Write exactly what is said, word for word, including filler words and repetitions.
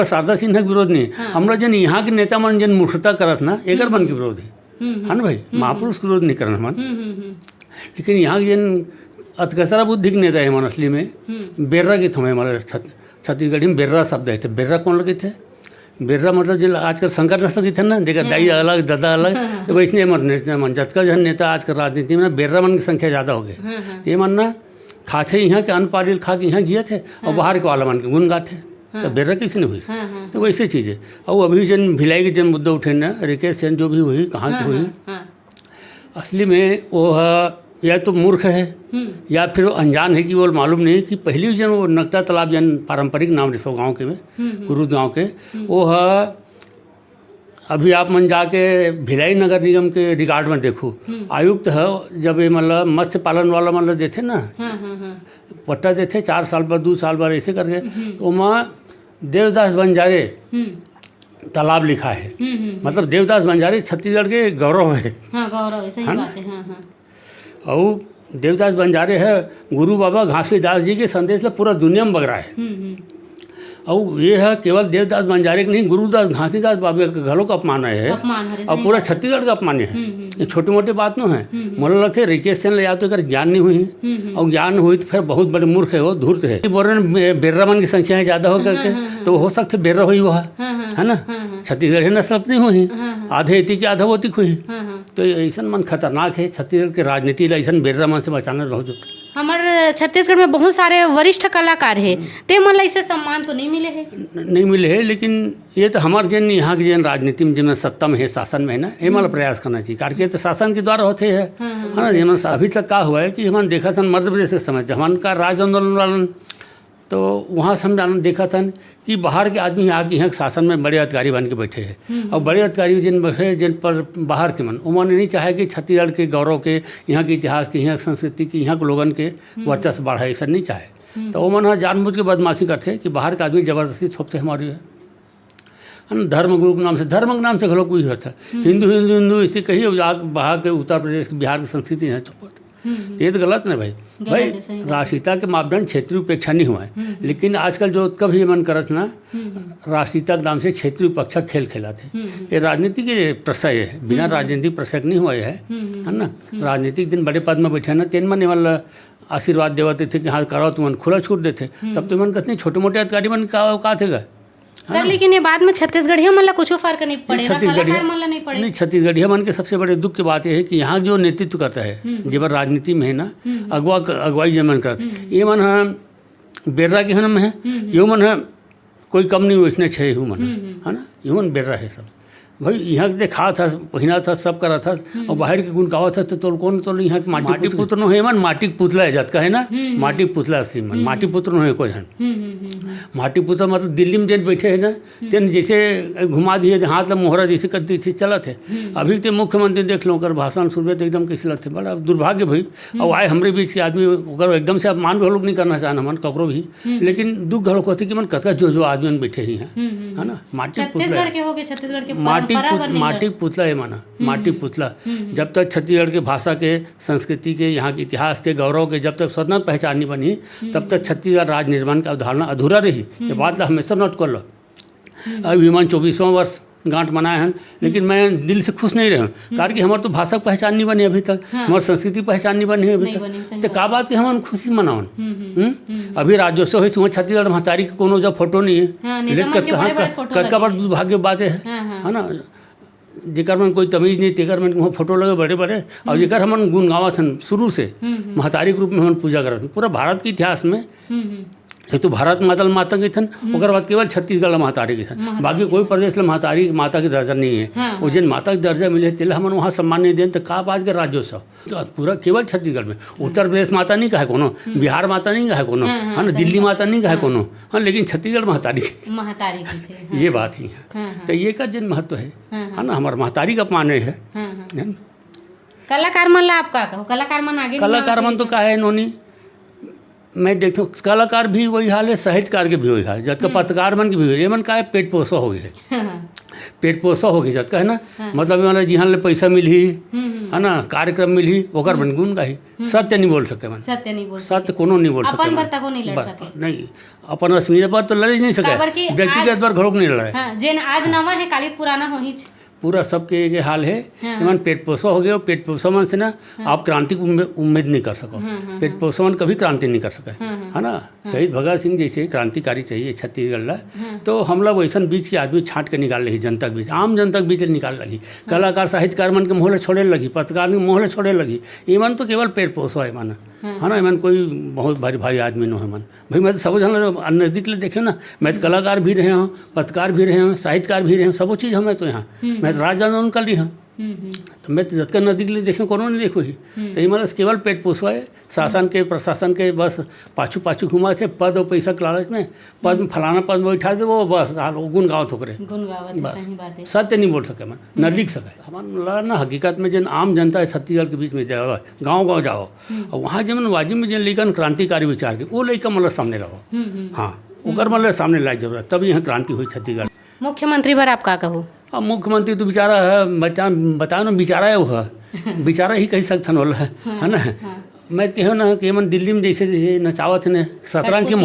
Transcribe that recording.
शारदा सिन्हा के विरोध नहीं है। हाँ। हमला जन यहाँ के नेता मन जन मूर्खता करत ना, एकर हम्म। मन के विरोध है। हम्म, हम्म। है ना भाई? हम्म, हम्म। महापुरुष के विरोध नहीं करन हमन। हम्म, हम्म, हम्म। लेकिन यहाँ के जन अतकसरा बुद्धि के नेता है मन असली में, हम्म। बेर्रा के थमे हमारे छत-, छत्तीसगढ़ी में बेर्रा शब्द है। तो बेर्रा कौन लगे थे? बेर्रा मतलब जो आजकल संकर नस्ल के थे ना, देखा, हाँ। दाई अलग, दादा अलग, हाँ। तो वैसने मन नेता मन, जतका जन नेता आजकल राजनीति में ना, बेर्रा मन की संख्या ज़्यादा हो गई। हाँ, हाँ। ये मन ना खाथे यहाँ के अन्न पानी खा के यहाँ जिए थे, और हाँ। बाहर के वाला मन के गुण गाथे। हाँ। तो बेर्रा कैसे नहीं हुई? हाँ, हाँ, तो हाँ। वैसे चीज़ है। और अभी जन भिलाई के जन मुद्दा उठे ना, रिकेश सेन जो भी हुई, कहाँ की हाँ, हुई, हाँ, हाँ। असली में वो ह, या तो मूर्ख है, हम्म। या फिर वो अनजान है कि वो मालूम नहीं कि पहली जन वो नकटा तालाब जन पारंपरिक नाम रिसो गाँव के में, हम्म, हम्म। कुरुद गाँव के, हम्म। वो ह, अभी आप मन जाके भिलाई नगर निगम के रिकॉर्ड में देखो, हम्म। आयुक्त है, जब ये मतलब मत्स्य पालन वाला मतलब देथे ना, हाँ, हाँ, हाँ। पट्टा देथे चार साल बाद, दो साल बाद ऐसे करके, हम्म। तो वहाँ देवदास बंजारे हम्म। तालाब लिखा है। हम्म, हम्म, हम्म। मतलब देवदास बंजारे छत्तीसगढ़ के गौरव है। हाँ, गौरव है, सही है ना? बात है, हाँ, हाँ। और देवदास बंजारे है, गुरु बाबा घासीदास जी के संदेश ला पूरा दुनिया में बगरा है। हम्म, हम्म। और ये है केवल देवदास बंजारे के नहीं, गुरुदास घासीदास बाबा के घलो का अपमान है। अपमान है, और सही पूरा बात है। छत्तीसगढ़ का अपमान है। हम्म, हम्म, ये हम्म। छोटे मोटे बात नो है। हम्म, हम्म। मोला लगथे रिकेश सेन ला या तो एकर ज्ञान नहीं हुई, हम्म, हम्म। और ज्ञान हुई तो फिर बहुत बड़े मूर्ख है वो, धूर्त है। बोल रहे हैं, बे-, बेर्रा मन की संख्या है ज़्यादा हो हाँ, करके, हाँ, हाँ, तो हाँ। हो सकथे बेर्रा हुई वो है, हाँ, हाँ, है ना? हाँ, हाँ। छत्तीसगढ़ी नस्ल अपनी हुई, हाँ, हाँ। आधे एती की आधा ओती की हुई। हाँ, हाँ। तो ऐसन मन खतरनाक है, छत्तीसगढ़ के राजनीति ला ऐसन बेर्रा मन से बचाना बहुत जरूरी। हमर छत्तीसगढ़ में बहुत सारे वरिष्ठ कलाकार हे, हम्म। ते मन ला ऐसे सम्मान तो नहीं मिले हे। न-, नहीं मिले हे, लेकिन ये तो हमार जेन यहाँ के जेन राजनीति में जेन सत्ता में है, शासन में है ना, ये मन ला हम्म। प्रयास करना चाहिए, कारण के तो शासन के द्वारा होते हैं, हाँ, हाँ, है ना? हाँ। जेन सा-, अभी तक का हुआ है कि हमन देखा था मध्य प्रदेश के समय, जब हमन का राज आंदोलन वालन, तो वहाँ से हम जान देखा था कि बाहर के आदमी आके यहाँ के शासन में बड़े अधिकारी बन के बैठे हैं। हम्म। और बड़े अधिकारी जिन बैठे, जिन पर बाहर के मन, उन्होंने नहीं चाहे कि छत्तीसगढ़ के गौरव के, यहाँ के इतिहास के, यहाँ के संस्कृति के, यहाँ के लोगन के हम्म। वर्चस्व बढ़ाए, ऐसा नहीं चाहे। हम्म। तो वो मन ह जानबूझ के बदमाशी करथे कि बाहर के आदमी जबरदस्ती थोपथे हमारी है। है ना, धर्म गुरु के नाम से, धर्म के नाम से घलो कोई होता है। हम्म। हिंदू, हिंदू, हिंदू, इसे कहिए, जाके बाहर के उत्तर प्रदेश के, बिहार की संस्कृति है, तो हम्म, हम्म। ये तो गलत ना भाई। गलत भाई, है, सही बात है। राष्ट्रीयता के मापदंड क्षेत्रीय उपेक्षा नहीं हुआ है। हम्म, हम्म। लेकिन आजकल जो कभी मन करत ना, हम्म, हम्म। राष्ट्रीयता के नाम से क्षेत्रीय उपेक्षा खेल खेलत हे। हम्म, हम्म। ये राजनीति के प्रश्रय है, बिना हम्म, हम्म। राजनीतिक प्रश्रय नहीं हुआ है, हम्म, हम्म, है ना? हम्म। राजनीतिक दिन बड़े पद में बैठे ना, तेन मन वाला आशीर्वाद देवत थे कि हाँ, कराओ, तुमन खुला छूट देथे। हम्म। तब तो मन कहते हैं, छोटे मोटे अधिकारी मन का औकात है। सर, लेकिन ये बात में छत्तीसगढ़िया मन ला कुछो फर्क नहीं पड़े ना, छत्तीसगढ़िया कलाकार मन ला नहीं पड़े। नहीं, छत्तीसगढ़िया मन के सबसे बड़े दुख की बात यह है कि यहाँ जो नेतृत्व करता है, हम्म। जेबर राजनीति में है ना, हम्म। अगुआ, अगुवाई जे मन करता है, हम्म। ये मन ह बेर्रा के हन में है, हम्म। यो मन ह कोई कम नहीं, वैसने छे हूँ मन, हम्म, हम्म। है ना, यो मन बेर्रा है सब। भाई, यहाँ के देखा था, पहिना था, सब करा था, हम्म। और बाहर के गुण गावा था, तो तोल कौन तोल यहाँ के माटी माटी पुत-, पुत्र नो है मन, माटी के पुतला है जात का है ना, हम्म, हम्म। माटी पुतला असली मन, हम्म, माटी हम्म। पुत्र नो है कोई हन। हम्म, हम्म, हम्म, हम्म। माटी पुतला मतलब दिल्ली में जेन बैठे है ना, हम्म। तेन जैसे घुमा दिए, हाथ ला मोहरा जैसे कर दी, चलत है। हम्म। अभी तो मुख्यमंत्री देख लो, ओकर भाषण सुनबे तो एकदम कैसे लगते, बड़ा दुर्भाग्य भाई। हम्म। और आए हमरे बीच के आदमी, ओकर एकदम से अपमान भी लोग नहीं करना चाहना मन, ककरो भी। हम्म। लेकिन दुख घलो होते कि मन कतका जो, जो आदमी मन बैठे ही हैं, हम्म, हम्म, है ना? हम्म। माटी पुतला छत्तीसगढ़ है। के हो गए, छत्तीसगढ़ के माटी परंपरा पुत-, बने माटी लग। पुतला है माना, हम्म। माटी पुतला। हम्म, हम्म। जब तक छत्तीसगढ़ के भाषा के, संस्कृति के, यहाँ के इतिहास के, गौरव के जब तक स्वतंत्र पहचान नहीं बनी, हम्म। तब तक छत्तीसगढ़ राज्य निर्माण का अवधारणा अधूरा रही। ये हम्म। बात ला हमेशा नोट कर लो। हम्म। अभी मन चौबीसवाँ वर्ष गांठ मनाए हन, लेकिन हम्म। मैं दिल से खुश नहीं रहे हूँ, हम्म। कारण कि हमार तो भाषा के पहचान नहीं बनी अभी तक, हाँ। हमार संस्कृति पहचान नहीं बनी अभी नहीं तक। बनी, सही तो बात। का बात कि हम खुशी मनावन? हम्म, हम्म, हम्म? हम्म। अभी राज्योत्सव है, सुबह छत्तीसगढ़ महतारी के कोनो जब फोटो नहीं है, हाँ, नेता लेकिन मन के कतका, बड़े, हाँ, बड़े फोटो कतका लगे बड़ हैं। दुर्भाग्य बात है, हाँ, हाँ। है ना? जेकर मन कोई तमीज नहीं, तेकर मन के वहाँ फोटो लगे बड़े बड़े, और हम्म। जेकर हमन गुण गावत हन शुरू से, हम्म, हम्म। महतारी के रूप में हमन पूजा करत हन। पूरा भारत के इतिहास में हम्म, हम्म। एक तो भारत माता ल माता कहिथन, हम्म। ओकर बाद केवल छत्तीसगढ़ ल महतारी कहिथन। महतारी। बाकी कोई प्रदेश ल महतारी माता के दर्जा नहीं है। हाँ, वो हाँ। जेन माता के दर्जा मिले, तेला हमन वहाँ सम्मान नहीं देन, तो का बात के राज्योत्सव? तो पूरा केवल छत्तीसगढ़ में। हम्म। उत्तर प्रदेश माता नहीं कहे कोनो, हम्म। बिहार माता नहीं कहे कोनो, हाँ, हाँ, है ना, सही दिल्ली बात। माता नहीं कहे हाँ। कोनो, हाँ, लेकिन छत्तीसगढ़ महतारी। महतारी कहिथे, हाँ। ये बात ही है। हाँ, हाँ। तो ये का जेन महत्व है, हाँ, हाँ। है ना, हमार महतारी का अपमान है, हाँ, हाँ। है ना? कलाकार मन ला आप का कहो? कलाकार मन आगे नहीं कलाकार आवत मन तो वैसे। का है, नोनी मैं देखथों, कलाकार भी वही हाल है, साहित्यकार के भी वही हाल है, जतका हम्म। पत्रकार मन के भी वही, ये मन का है, पेट पोसो हो गए है। पेट पोसो हो गए जतका है ना, हाँ। मतलब ये वाला जिहां ले पैसा मिलही, हम्म, हम्म। है ना, कार्यक्रम मिलही, ओकर हम्म। मन गुण गाही। हम्म। सत्य नहीं बोल सके मन। सत्य नहीं बोल सत्य सके। कोनो नहीं बोल सके अपन मन। बर तको नहीं लड़ बर-, सके। नहीं, अपन अस्मिता पर तो लड़ ही नहीं सके। काबर कि व्यक्तिगत आज बर घलोक नहीं लड़े। हाँ, जेन आज नवा है, काली पुराना होही। पूरा सबके ये हाल है। हाँ, एमन हाँ। पेट पोसो हो गए, पेट पोसो मन से ना हाँ। आप क्रांति की उम्मे-, उम्मीद नहीं कर सको। हाँ, हाँ, पेट हाँ। पोसो मन कभी क्रांति नहीं कर सके, हाँ, हाँ। है ना? हाँ। शहीद भगत सिंह जैसे क्रांतिकारी चाहिए छत्तीसगढ़ ला, हाँ। तो हमला वैसन बीच के आदमी छांट के निकाल लगी, जनता के बीच, आम जनता के बीच ले निकाल लगी। हाँ। कलाकार साहित्यकार मन के मुँह ले छोड़े लगी, पत्रकार के मुँह ले छोड़े लगी। एमन तो केवल पेट पोसो है मन, हाँ। है ना? एमन कोई बहुत भारी भारी आदमी नो है मन। भाई, मैं तो सब झन ला नजदीक ले देखे ना, मैं तो हम्म। कलाकार भी रहे हूँ, पत्रकार भी रहे हूँ, साहित्यकार भी रहे हूँ, सबो चीज हमें तो यहाँ। हम्म। मैं तो राज आंदोलन कर ली हूँ। हम्म, हम्म। तो मैं तो जतका नजदीक ले देखे, कोनो नहीं देखो ही। हम्म। तो ये मतलब केवल पेट पोसवा है, शासन के, प्रशासन के बस पाछू पाछू घुमा थे, पद और पैसा के लालच में, पद में हम्म। फलाना पद में बैठा दे, वो बस हाल वो गुण गावत होकरे। गुण गावत है, बस। सही बात है। सत्य नहीं बोल सके मन, न हम्म। लिख सके। हमन ला ना हकीकत में जन आम जनता है छत्तीसगढ़ के बीच में जाओ, गाँव गाँव जाओ, हम्म। और वहाँ जब वाजिब में जन लइकन क्रांतिकारी विचार के, वो लइका मतलब सामने लाओ। हम्म, हम्म। हाँ, हम्म। ओकर मतलब सामने लाए जरूरत, तब यहाँ क्रांति हुई छत्तीसगढ़। मुख्यमंत्री बर आप का कहू? अब मुख्यमंत्री तो बेचारा है, बता, बताओ ना, बेचारा है वो है। बेचारा ही कही सकथन वाला है, हाँ, है ना? हाँ। मैं कहो ना कि एमन दिल्ली में जैसे, जैसे नचावत है ना, शतरंज के कठपुतली।